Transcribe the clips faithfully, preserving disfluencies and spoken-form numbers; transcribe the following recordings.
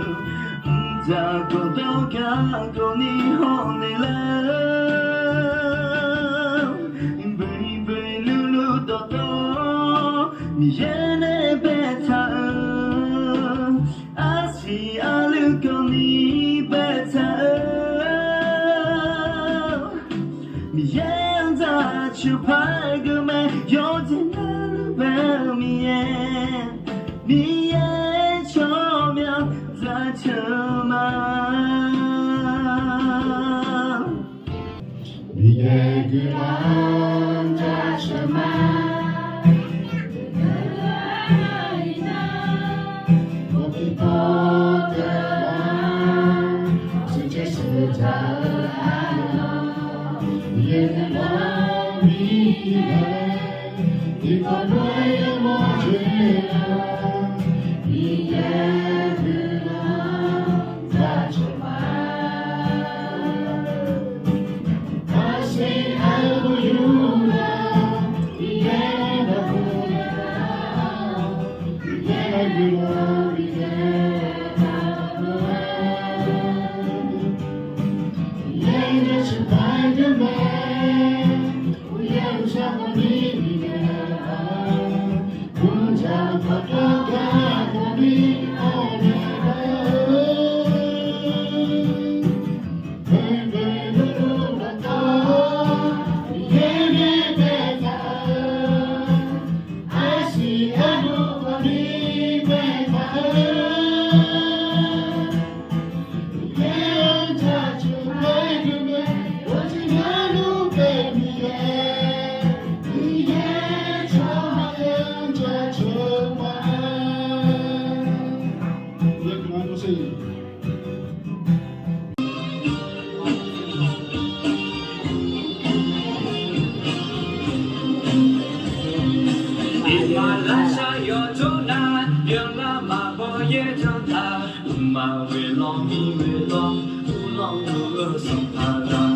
Mqdzaq gawqdawr garkawv ni hawr naeq lar-eu, boeqboeq lurlur dawqtawv Miqyaer nae baetaq-eu, arsiq arluf kawv ni baetaq-eu, Miqyaer-anr dzaqceuq paq-aer geuv mae. Yawqjeq navluf bae-eu Miqyaer, Miqyaer tsawrmyanr dzaqceuq ma. Miqyaer guiqlanq-anr jaceuq ma. Mawrbi pawr deuq-anr, sheuqcaev sheuqdzaq-eu arnan, Miqyaer nae lawr mir-aer, tiqkawv lof-aer yawmawr joe-a, Miqyaer guiqlanq-anr jaceuq ma. Iqmalavshar yawqjawr nar, byanlar maqbaw yaer janr taq, mqmaq ghoeq lawr mr ghoeq lawr, uvlanr-eu sanqpaq ghaq.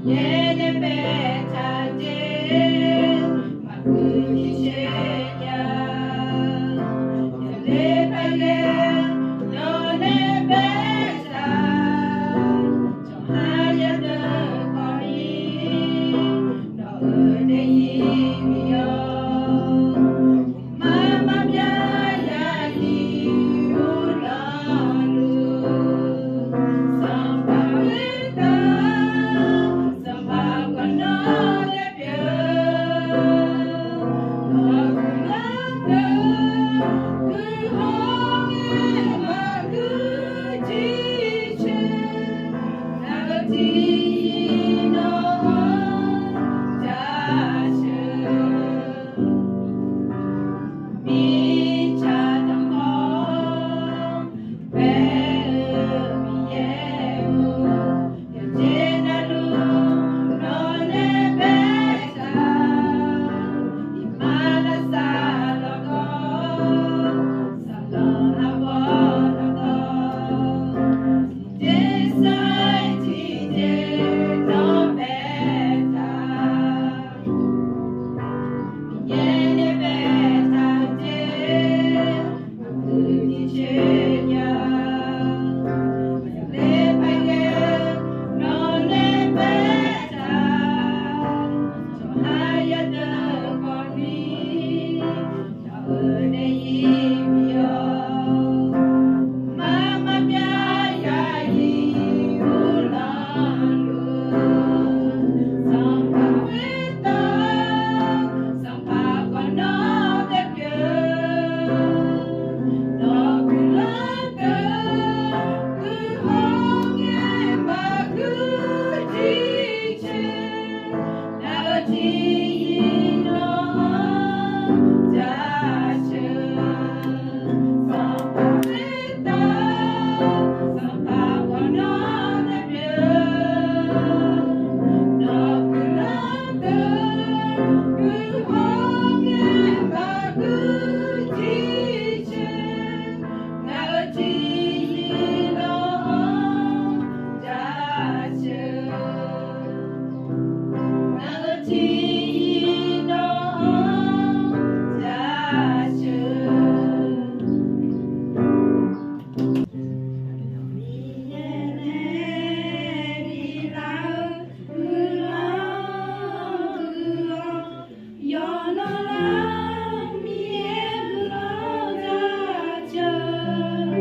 Yaer nae baetaq jeq, maqhuiq tiqcoer nya. Yawqler paerghae, nawq nae baetaq, tsawrhaq yadeuq khawfni, nawq-euq daefzir bi-awr, maqmar myav ya-iq uvlanr luf, sanqpaq khoertav, sanqpaq khawf nawr nae pyeuf-eu, nawq guiqlanq deuq guiqlanq ngae maqguir tiqcoer, ngaq-euq tiqzir nawr-anr jaceuq. Mirtsaq tanqkhawr paer-eu Miqyaer-or, yawqjeq navluf nawq nae baetaq, iqbax lavsav lawqgawr, saqlaq arbawr lawqgawr, tiqjeq sar-iq tiqjeq nawr baetaq. Yaer nae baetaq jeq, maqhuiq tiqcoer nya. Yawqler paerghae, nawq nae baetaq, tsawrhaq yadeuq khawfni, nawq-euq daefzir bi-awr, maqmar myav ya-iq uvlanq luf, sanqpaq khoertav, sanqpaq khawf nawr nae pyeuf-eu, nawq guiqlanq deuq guiqlanq ngae maqguir tiqcoer, ngaq-euq tiqzir nawr-anr jaceuq. Sanqpaq khoertav, sanqpaq khawf nawr nae pyeuf-eu, nawq guiqlanq deuq guiqlanq ngae maqguir tiqcoer, ngaq-euq tiqzir nawr-anr jaceuq. Ngaq-euq tiqzir nawr-anr jaceuq. Miqyaer nae biflaf-eu guiqlanq-anr guiqlanq, yawqnan lar Miqyaer guiqlanq jaceuq.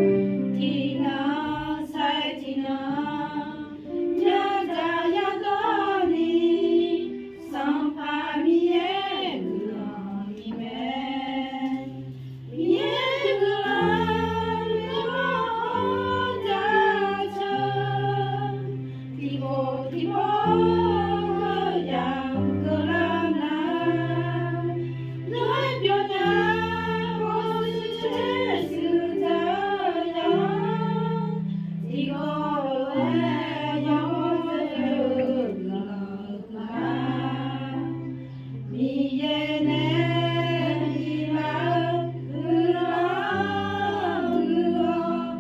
Tiqnan sair tiqnan, yadzaq yadawr ni, Sanqpaq Miqyaer guiqlanq ni mae. Miqyaer guiqlanq nuikhanr-anr jaceuq. Tiqpov tiqpov-eu yamq keuvlar nar, yawr-aer byawq nya hawshuir tser shuif dzaq-eu yamq, tiqkawv lof-aer yamawr dzoer-eu guiqlanq ma. Miqyaer nae biflaf-eu guiqlanq-anr guiqlanq,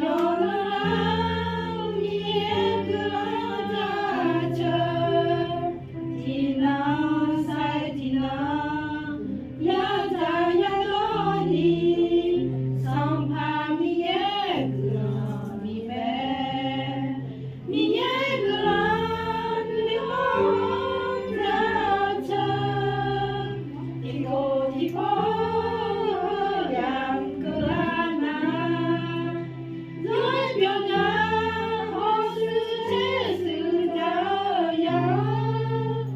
yawqnan lar Miqyaer guiqlanq jaceuq. Tiqnan sair tiqnan, yadzaq yadawr ni, Sanqpaq Miqyaer guiqlanq ni mae. Miqyaer guiqlanq nuikhanr-anr jaceuq. Tiqpov tiqpov-eu yamq keuvlar nar, yawr-aer byawq nya hawshuir tser shuif dzaq-eu yamq,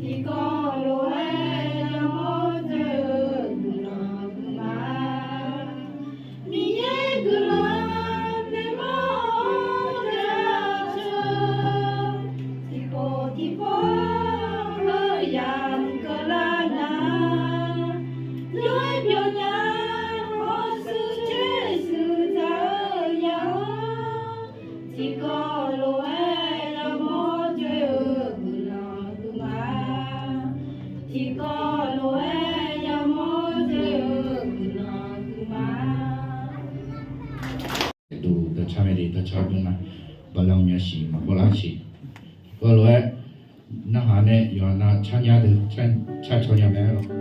tiqkawv lof-aer yamawr dzoer-eu guiqlanq ma. Miqyaer guiqlanq nuikhanr-anr jaceuq. Tiqpov tiqpov-eu yamq keuvlar nar, yawr-aer byawq nya hawshuir tser shuif dzaq-eu yamq, tiqkawv lof-aer yamawr dzoer-eu guiqlanq ma. Tiqkawv lof-aer yamawr dzoer-eu guiqlanq ma. Duq dawqcar mae de, dawqcar dmr ma. Bala nya siq maqpar lar siq. Tiqkawv lof-aer Nae yawqha nav carnya deuq car caw nya mae-aer lawq.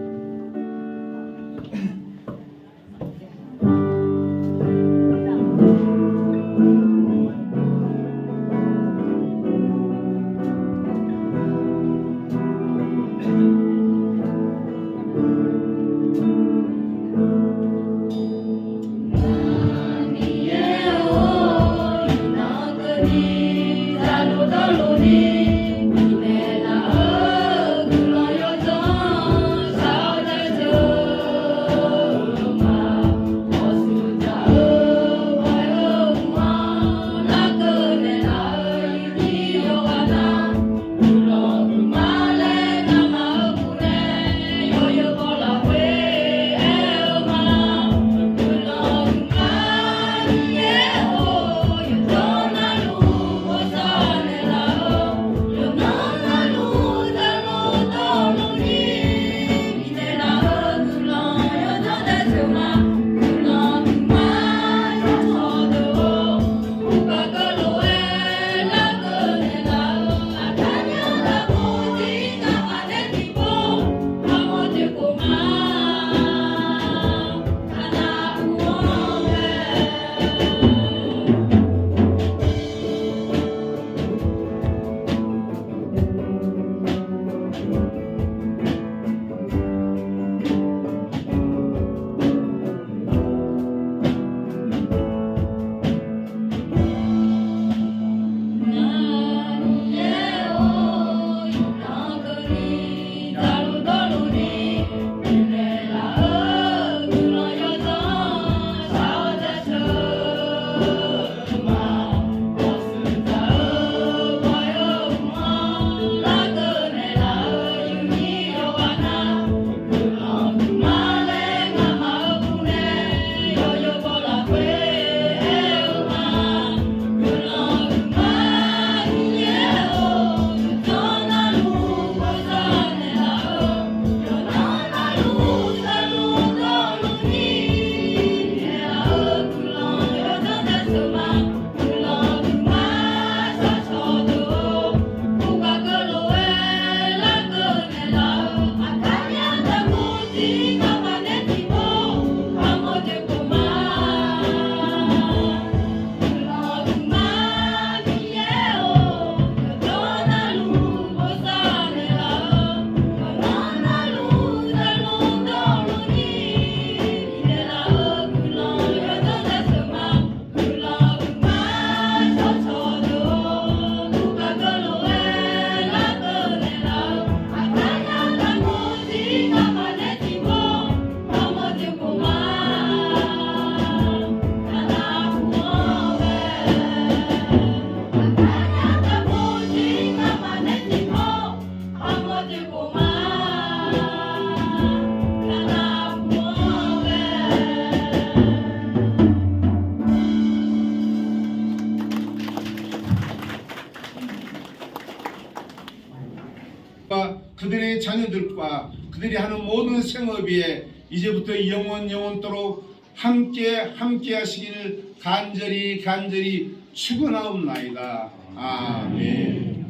그들의 자녀들과 그들이 하는 모든 생업에 이제부터 영원 영원토록 함께 함께 하시기를 간절히 간절히 축원하옵나이다. 아멘.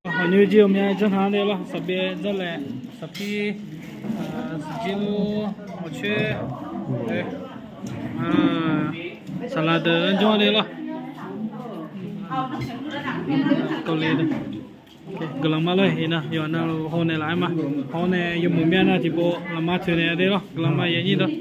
Hawq nyoer jir-eu myav janrhaq-anr le lawr, saqbyav janrlaeq, saqpir, saqjir mur, hawqcoer, saqlaq deuq-anr jawr-anr le lawr. Guiqlanq ma lawr, iqnan yawqha navluf hawnaeq laf-aer ma. Hawr nae yawmuiq myav nar tiqpov lafma toeqnaeq-a de lawr. Guiqlanq ma yanyir dawr.